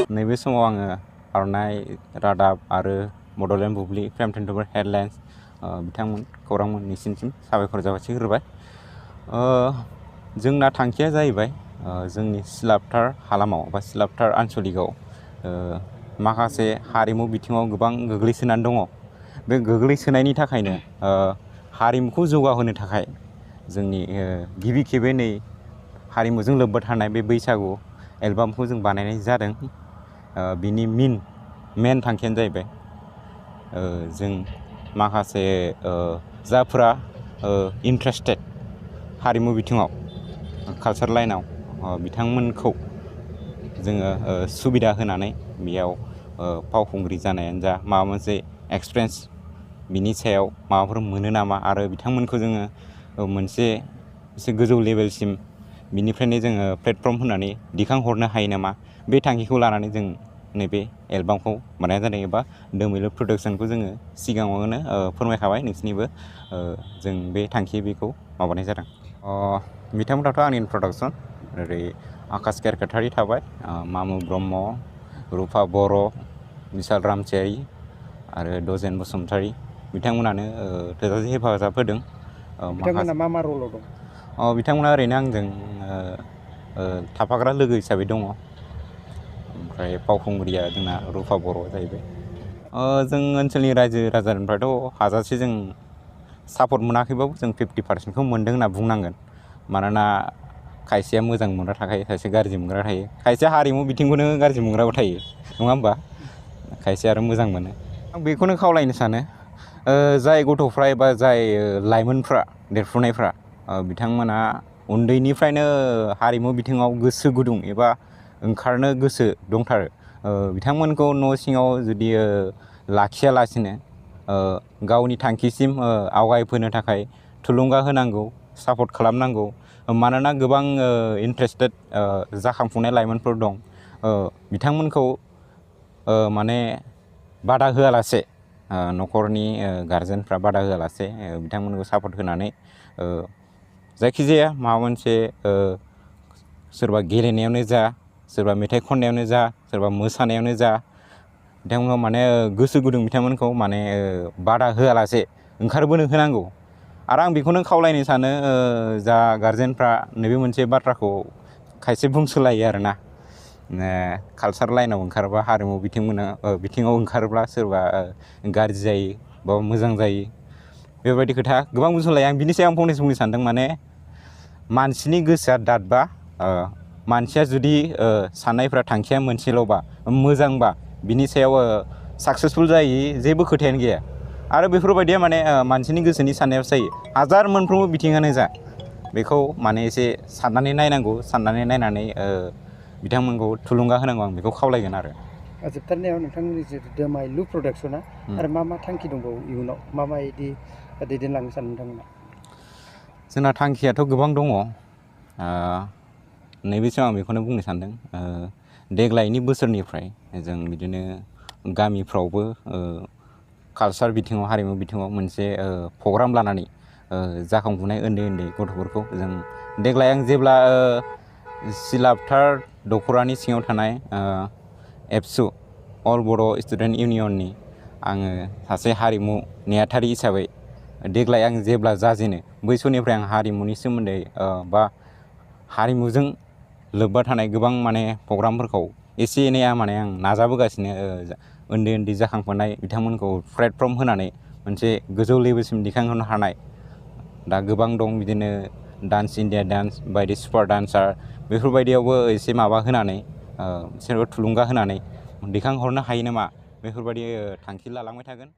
नैबे समाव आङो आरनाय रादाब आरो बड'लेण्ड बुब्लि फ्रेम टेन्टुफोर हेडलाइन्स बिथांमोन खौरांमोननिसिम साबायखर जाबाथि होबाय। जोंना थांखिया जाहैबाय जोंनि सिलापथार हालामाव बा सिलापथार आनसलिकआव माखासे हारिमु बिथिङाव गोबां गोग्लैसोनानै दङ। बे गोग्लैसोनायनि थाखायनो हारिमुखौ जौगाहोनो थाखाय जोंनि गिबि खेबै नै हारिमुजों लोब्बा थानाय बे बैसागु एलबामखौ जों बानायनाय जादों। बिनि मेन थांखियानो जाहैबाय जों माखासे जायफोरा इन्टारेस्टेड हारिमु बिथिङाव कालचार लाइनाव बिथांमोनखौ जोङो सुबिदा होनानै बेयाव फावखुंग्रि जानायानो जा माबा मोनसे एक्सपिरियेन्स बिनि सायाव माबाफोर मोनो नामा आरो बिथांमोनखौ जोङो मोनसे एसे गोजौ लेभेलसिम बिनिफ्रायनो जोङो प्लेटफर्म होनानै दिखांहरनो हायो नामा बे थांखिखौ लानानै जों नैबे एलबामखौ बानायनाय जादों एबा दोमैलु प्रडाक्सनखौ जोङो सिगाङावनो फोरमायखाबाय नोंसिनिबो जों बे थांखि बेखौ माबानाय जादों। बिथांमोनाथ' आंनि इन्ट्रडाक्सन ओरै आकाश केरकेटारि थाबाय, मामु ब्रह्म, रुफा बर', बिशाल रामसियारि आरो दजेन बसुमतारी बिथांमोनानो थोजासे हेफाजाब होदों। बिथांमोना मा रलाव दं? बिथांमोना ओरैनो आंजों थाफाग्रा लोगो हिसाबै दङ। ओमफ्राय फावखुंग्रिया जोंना रुफा बर' जाहैबाय। जों ओनसोलनि रायजो राजानिफ्रायथ' हाजासे जों सापर्ट मोनाखैबाबो जों 50% मोनदों होनना बुंनांगोन। मानोना खायसेया मोजां मोनग्रा थाखायो, खायसे गाज्रि मोनग्रा थायो, खायसे हारिमु बिथिंखौनो गाज्रि मोनग्राबो थायो नङा होमबा? खायसे आरो मोजां मोनो। आं बेखौनो खावलायनो सानो जाय गथ'फ्रा एबा जाय लाइमोनफ्रा देरफुनायफ्रा बिथांमोना उन्दैनिफ्रायनो हारिमु बिथिङाव गोसो गुदुं एबा ओंखारनो गोसो दंथारो बिथांमोनखौ न' सिङाव जुदि लाखियालासिनो गावनि थांखिसिम आवगायफैनो थाखाय थुलुंगा होनांगौ, सापर्ट खालामनांगौ। मानोना गोबां इन्टारेस्टेड जाखांफुनाय लाइमोनफोर दं। बिथांमोनखौ माने बादा होआलासे न'खरनि गारजेनफ्रा बादा होआलासे बिथांमोनखौ सापर्ट होनानै जायखिजाया माबा मोनसे सोरबा गेलेनायावनो जा, सोरबा मेथाइ खननायावनो जा, सोरबा मोसानायावनो जा बिथांमोनखौ माने गोसो गुदुं बिथांमोनखौ माने बादा होआलासे ओंखारबोनो होनांगौ। आरो आं बेखौनो खावलायनो सानो जा गारजेनफ्रा नैबे मोनसे बाथ्राखौ खायसे बुंसोलायो आरोना कालचार लाइनाव ओंखारबा हारिमु बिथिङाव ओंखारोब्ला सोरबा गाज्रि जायो बा मोजां जायो बेबायदि खोथा गोबां बुंसोलायो। आं बिनि सायाव फंनैसो बुंनो सानदों। माने मानसिनि गोसोआ दादबा मानसिया जुदि साननायफ्रा थांखिया मोनसेल'बा मोजांबा बिनि सायाव साक्सेसफुल जायि जेबो खोथायानो गैया। आरो बेफोरबायदिया माने मानसिनि गोसोनि साननायावसो जायो। हाजार मोनफ्रोमबो बिथिङानो जा बेखौ माने एसे साननानै नायनांगौ, साननानै नायनानै बिथांमोनखौ थुलुंगा होनांगौ, आं बेखौ खावलायगोन आरो। जोबथारनायाव नोंथांमोननि जितु दोमायलु प्रडाक्सना आरो मा थांखि दंबावो इयुनाव माबायदि दैदेनलांनो सानो नोंथांमोना? जोंना थांखियाथ' गोबां दङ। नैबे समाव आं बेखौनो बुंनो सानदों देग्लायनि बोसोरनिफ्राय जों बिदिनो गामिफ्रावबो कालचार बिथिङाव, हारिमु बिथिङाव मोनसे प्रग्राम लानानै जाखांफुनाय उन्दै उन्दै गथ'फोरखौ जों देग्लाय आं जेब्ला सिलापथार दख'रानि सिङाव थानाय एबसु अल बर' स्टुडेन्ट इउनियननि आङो सासे हारिमु नेहाथारि हिसाबै देग्लाय आं जेब्ला जाजेनो बै समनिफ्राय आं हारिमुनि सोमोन्दै बा हारिमुजों लोब्बा थानाय गोबां माने प्रग्रामफोरखौ एसे एनैया माने आं नाजाबोगासिनो उन्दै उन्दै जाखांफुनाय बिथांमोनखौ प्लेटफर्म होनानै मोनसे गोजौ लेभेलसिम दिखांहोनो हानाय दा गोबां दं। बिदिनो डान्स इन्डिया डान्स बायदि सुपार डान्सार बेफोरबायदियावबो एसे माबा होनानै बिसोरखौ थुलुंगा होनानै दिखांहरनो हायो नामा बेफोरबायदि थांखि लालांबाय थागोन।